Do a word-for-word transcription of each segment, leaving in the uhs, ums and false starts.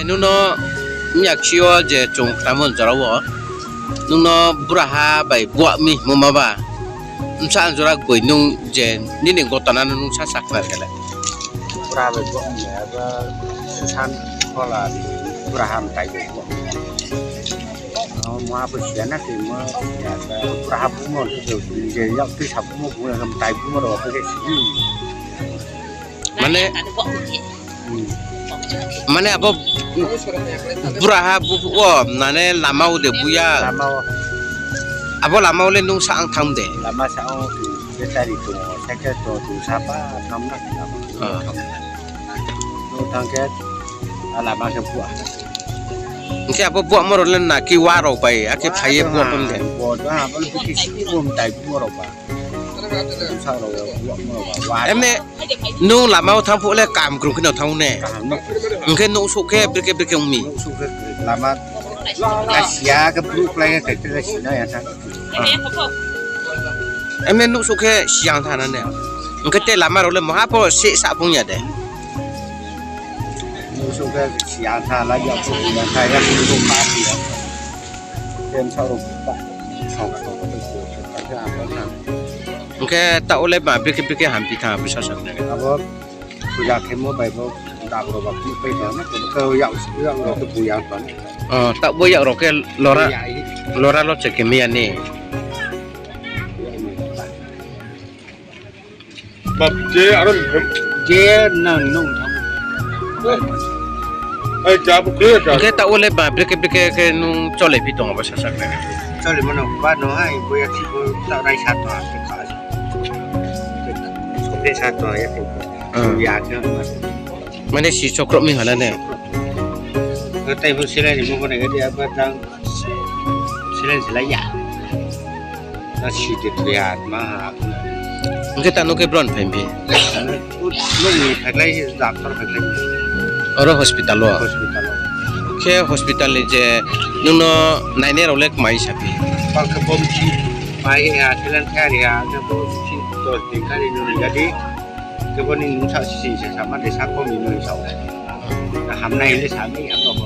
Nung no myaksi yo je chung khnamo jora wo, nung no buraha bai buah mi hingmo ma ba, bsa jora gboi nung je nini gotona no nung sa sakhnari khe le. Buraha bai buah mi abo san phola ni buraha mtai bai buah mi. Mo abo siya na khe mo, buraha bumo je yak tui sa bumo bumo mtai bumo rao khe si. Mane, mane abo buraha bu wo mane lama wo de bu ya. Abo lama wo le nung sa ang tham de. Lama sa ang tu, battery tong, cycle tong, tu sapa tham na. Nung thang khe, a lama khe buah. Hing khe abo buahmo rao le na khe wa rao bai, akhe phai ye buah pon de. Abo le bikhe si bo mtai bumo rao ba. Emne, nung lama wo thanng phuh le kaham krung khe no thanng ne? Hing khe nuhsouh khe brekhe brekhe ong mi? Lama, a siya khe bru klái khe khe si na ya thanng. Emne nuhsouh khe siyang thanng na ne? Hing khe te lama rao le maha pho seh sah phung ya de. Nuhsouh khe siyang thanng la ya phu ya thanng ya phu pa ya. Hing khe taoh wo le ma brekhe brekhe hamphi thanng abo sasa khe. Abo puja khemo bai bo dab rao ba khe pai thanng na, yak rao khe bu ya thanng. Taoh bo yak rao khe lora, lora lo che khe mi ya ni. Hing khe taoh wo le ba brekhe brekhe khe nung cholai phi tong abo sasa khe. Cholai mano ba no hai bo ya si bo taoh rai sa tong ha khe kha. Sokre sa tong ha ya khe. Ya khe. Mane si sokro mi ha na ne? Tai bo silai ni mo bo nai ga di abo tang. Silai silai ya. Na si de thoi ha ma ha. Hing khe tano khe bron phai phi? Nung ni phailai, doctor phailai. Oro hospital wo? Hospital wo. Khe hospital ni je nung no nainai rao le kmai saphi? Bang khe bomchi mai ha, saline khe ri ha, khe bomchi dos din kha ri nung ri ga di. Khe bo ni nung sa si sa sa ma de sa komi nung sa. Hamnai le sa nai abo bo.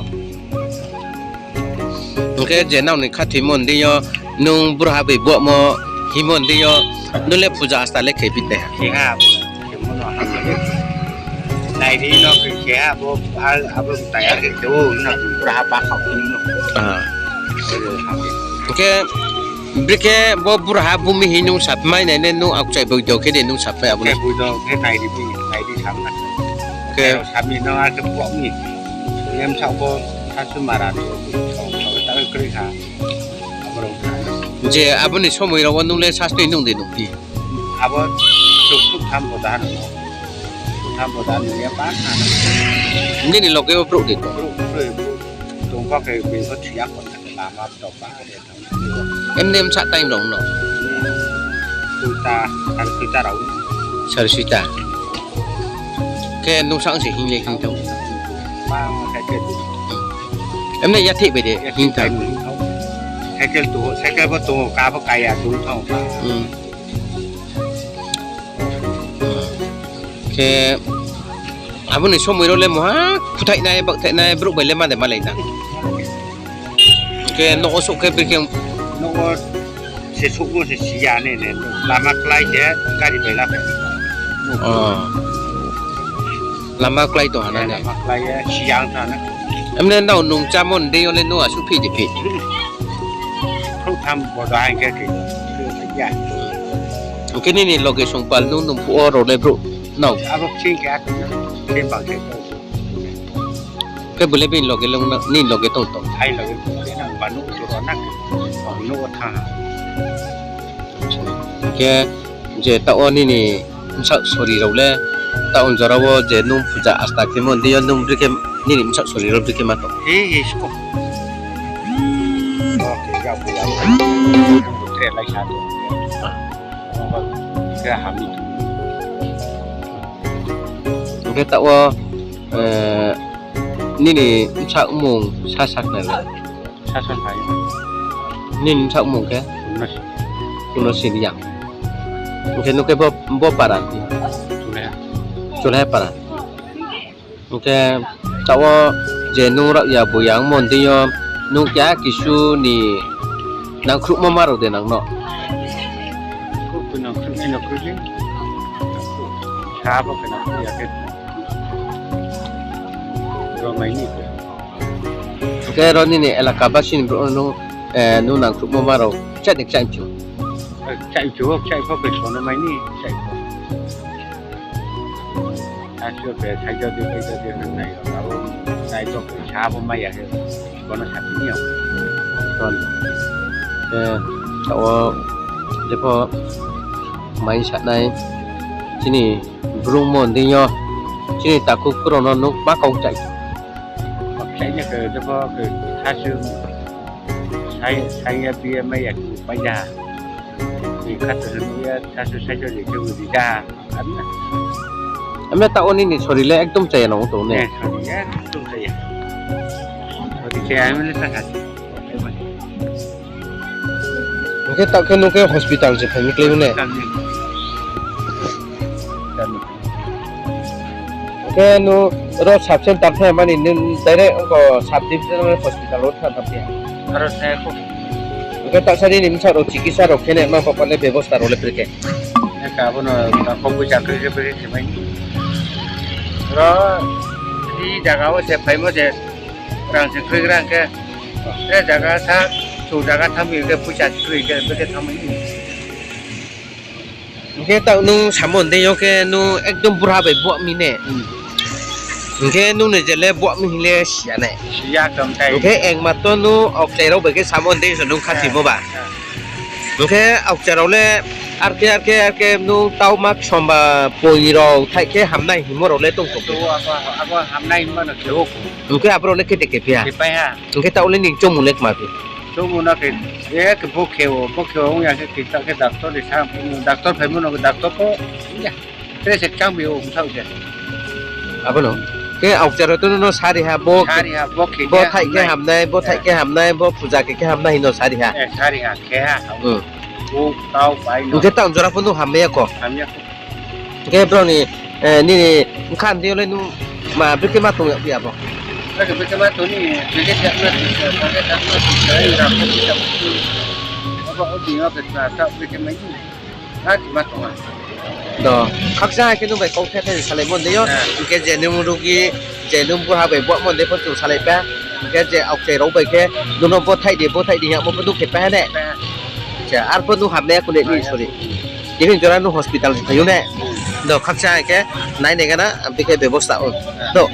Hing khe je nrao ni khathoimo ni deing yo, nung buraha bai buahmo hingmo ni deing yo, nung le puja asta le khe phi te? Khe ha, khe mo no ha. Nai di no khe khe ha, abo, abo mtai ya khe khe o, na buraha ba kha o no. Hing khe, brekhe bo buraha bumi hing nung sapmai nai ne, nung aokchai boido khe de nung sapmai abo no? Khe boido khe nai di, nai di sam na. Khe sami no a khe buah mi. Em sa bo sasu mara to, to, to, ta kroi kha. Abo rao kha. Je abo ni somoi rao wo nung le sasni nung de nung phi? Abo chuk chuk tham bo da no. Chuk tham bo da no ya ba kha. Nini loge wo brouh de tong? Brouh, brouh, brouh. Tong kha khe bini pho thia kho na lama to ba de. Emne msa time rao no? Duita, sare duita rao. Sare duita. Khe nung sa ang se hing le hing thanng. Emne yathih bai de hing thanng. Cycle to, cycle bo to, ka bo kaya tong thanng. Khe abo ni somoi rao le maha phuthaihnai, bakthainai, brouh bai le ma de malai na. Khe nouh wo souh khe brekhe? Nouh wo se souhmo se siya ne ne, lama klái khe gari bai la phai. Lama klái tong ha na ne? Lama klái ye siya tha na. Emne nrao nung chámo ni deing yo le nung asuh phi di phi? Khrouhtham bodo hing khe khe ya. Hing khe nini loge songpal nung nung phuh wo rao le brouh nrao? Abo kching khe a tong na, khe bang khe tong. Khe bo le bini loge le nini loge tong tong? Ai loge tong na, ba nouh jora na, nouh wo thanng ha. Hing khe je taoh wo nini bsaoh sori rao le, taoh jora wo je nung puja asta khemo deing yo nung brekhe, nini bsaoh sori rao brekhe ma tong? He, he, sko. Tre lai sa tong. Khe ham ni tong. Hing khe taoh wo, nini bsaoh mung sa sakhnari le? Sasan phai. Nini bsaoh mung khe? Kuno si. Kuno si Reang. Hing khe nung khe bo, bo para? Chulaiha. Chulaiha para. Hing khe taoh wo je nung rao ya bo ya ongmo ndei yo, nung keha kisu ni nangkhruhmo ma rao de nang no? Khe nangkhruh nai no khe, sa bo khe nangkhruh ya khe, romai ni khe. Hing khe ro nini elaka basi ni brouh no nung, eh, nung nangkhruhmo ma rao kchai ni kchai mchu? Eh, kchai mchu, kchai pho khe sono mai ni, kchai pho. Asuh khe, saijodi, saijodi, nai, abo, nai, to, sa bo mai ya khe, bono sa phi ni yo. Ton. Eh, taoh wo, jepho, mai sa nai, chini brungmo ndei yo, chini takhu kro no nung ma kau kchai. Kchai ni khe, jepho, khe, sasu, sai, sai ya, bi ya, mai ya, khe, pai ya. Ni khato ni ya, sasu, saijodi, khe, ri ya. Ami taoh wo nini sori le ekdom chaya no tong ne? Eh, sori ekdom chaya. Sori chaya, ami le ta kha. Hing khe taoh khe nung khe hospital se phai mi klái ne? Hospital ni. Hing khe nung ro sub center thanng mani nung direct ongko sub divisional hospital wo thanng thanng phi ha? Aro se kho. Hing khe taoh sa nini bsa rao chikitsa rao khe ne ma papa le bebosta rao le brekhe? Eka abo no, abo poicha kroi khe brekhe khe mai ni. Ro, i jaga wo se phaimo se, rang se kroi gra khe, tre jaga sa, chu jaga thanng mi khe poicha kroi khe brekhe thanng mai ni. Hing khe taoh nung samo ndei yo khe nung ekdom burha bai buah mi ne. Hing khe nung ni je le buah mi hing le si ya nai. Hing khe engma to nung aokchai rao bai khe samo ndei so nung khathimo ba. Hing khe aokchai rao le arkhe, arkhe, arkhe nung tauma ksomba poi rao thaih khe hamnai hingmo rao le tong tong. Hing khe abo rao le khe de khe phi ha? Hing khe taoh le nini choungmung le kma phi? Choungmung no khe, e khe bo khe o, bo khe o ong ya khe, khe taoh khe doctor ni sa, doctor phaimo no doctor pho, ya, tre se kchang bi o bsaoh se. Abo no? Khe aokchai rao to no sari ha, bo, bo thaih khe hamnai, bo thaih khe hamnai, bo puja khe khe hamnai hing no sari ha? Hing khe taoh jora pho nung hammai ya kho? Hing khe brao ni, nini bkha ndei yo le nung ma brekhe ma tong yag phi abo? Brekhe ma tong ni, brekhe ma tong ni, brekhe ma tong ni, abo o bini o khe ta, ta brekhe mai ni, ha, ma tong ha. Do, khakchang khe nung bai kau the the ni salaimo ndei yo, hing khe je nung rugi, je nung burha bai buahmo ndei pho chung salai pai ha, hing khe je aokchai rao bai khe, nung no bo thaih di, bo thaih di hingmo pho nung khe pai ha ne? Arpho nung hamnai ya kho ne ni sori. Tini jora nung hospital se phai ou ne? Do, khakchang khe nai nai gana, brekhe bebosta ong. Do.